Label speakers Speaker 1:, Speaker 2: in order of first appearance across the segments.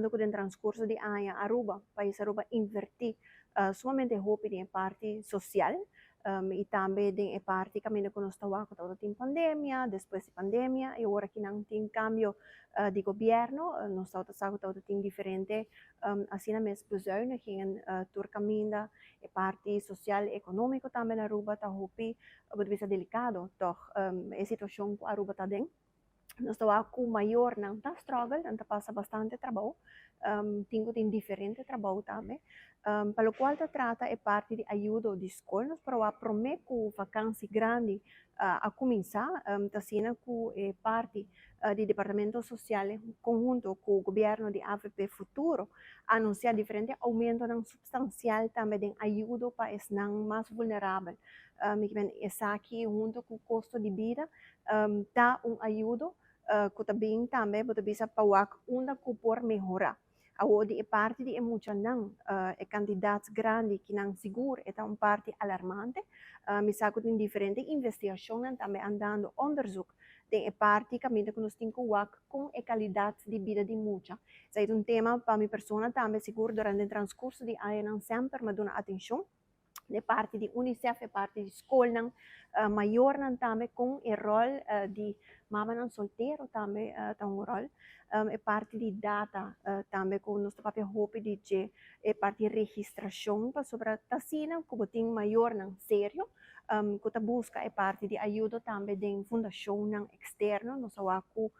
Speaker 1: Mirando ku den transkurso di aña Aruba, pais Aruba invertí sumamente hopi den e parti sosial i tambe den e parti kaminda ku nos ta wak ku tabata tin pandemia, despues di pandemia i ora kinan tin kambio di gobièrnu, nos tabata sa ku tabata tin diferente asina mes bezuinigingen tur kaminda. E parti sosial ekonómiko tambe na Aruba ta hopi, bo ta bisa, delikado tòg e situashon ku Aruba ta den. Nos ta wak ku mayornan ta struggle, nan ta pasa bastante trabou, tin ku tin diferente trabou tambe. Pa lokual ta trata e parti di ayudo di skol, nos por a wak promé ku vakansi grandi a kuminsá, ta asina ku e parti di Departamento Sosial konhunto ku gobièrnu di AVP Futuro a anunsiá diferente oumentonan supstansial tambe den ayudo pa esnan mas vulnerabel. Mi ke men esaki hunto ku kosto di bida ta un ayudo ku ta bin tambe, bo ta bisa, pa wak unda ku por mehorá. Awor di e parti di e muchanan, e kantidat grandi kinan sigur e ta un parti alarmante. Mi sa ku tin diferente investigashonnan tambe andando, onderzoek den e parti kaminda ku nos tin ku wak kon e kalidat di bida di mucha. Esei ta un tema pa mi persona tambe sigur durante e transkurso di añanan semper mi a duna atenshon. E parti di UNICEF, e parti di skolnan, mayornan tambe kon e ròl di mamanan soltero tambe ta un ròl. E parti di data tambe ku nos ta papia hopi di dje, e parti registrashon, pasobra ta asina ku bo tin mayornan serio ku ta buska e parti di ayudo tambe den fundashonnan eksterno. Nos a wak ku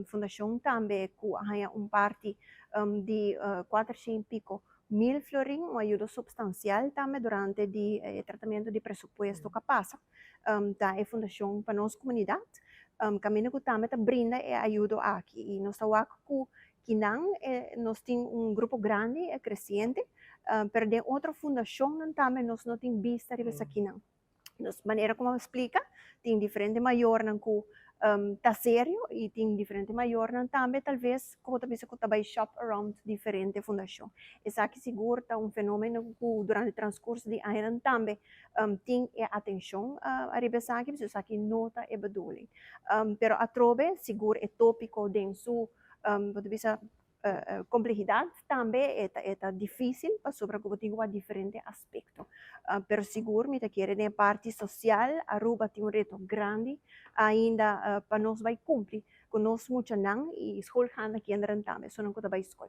Speaker 1: fundashon tambe ku a haña un parti di 400 i piko mil florin, un ayudo supstansial tambe durante di e tratamentu di presupuesto ku a pasa, ta e fundashon pa nos komunidat kaminda ku tambe ta brinda e ayudo aki. I nos ta wak ku kinan nos tin un grupo grandi kresiente, pero den otro fundashonnan tambe nos no tin bista riba esakinan. Dus manera ku mi splika, tin diferente mayornan ku ta serio i tin diferente mayornan tambe tal ves ku ta bisa ku ta bai shop around diferente fundashon. Esaki sigur ta un fenómeno ku durante transkurso di añanan tambe tin e atenshon ariba esaki, pasobra esaki no ta e bedoeling. Pero atrobe sigur e tópiko den su, bo ta bisa, komplehidat tambe e ta difísil pasobra ku bo tin ku wak diferente aspekto. Pero sigur mi ta kere den e parti sosial Aruba tin un reto grandi ainda pa nos bai kumpli ku nos muchanan i schoolgaande kinderen tambe, esunnan ku ta bai skol.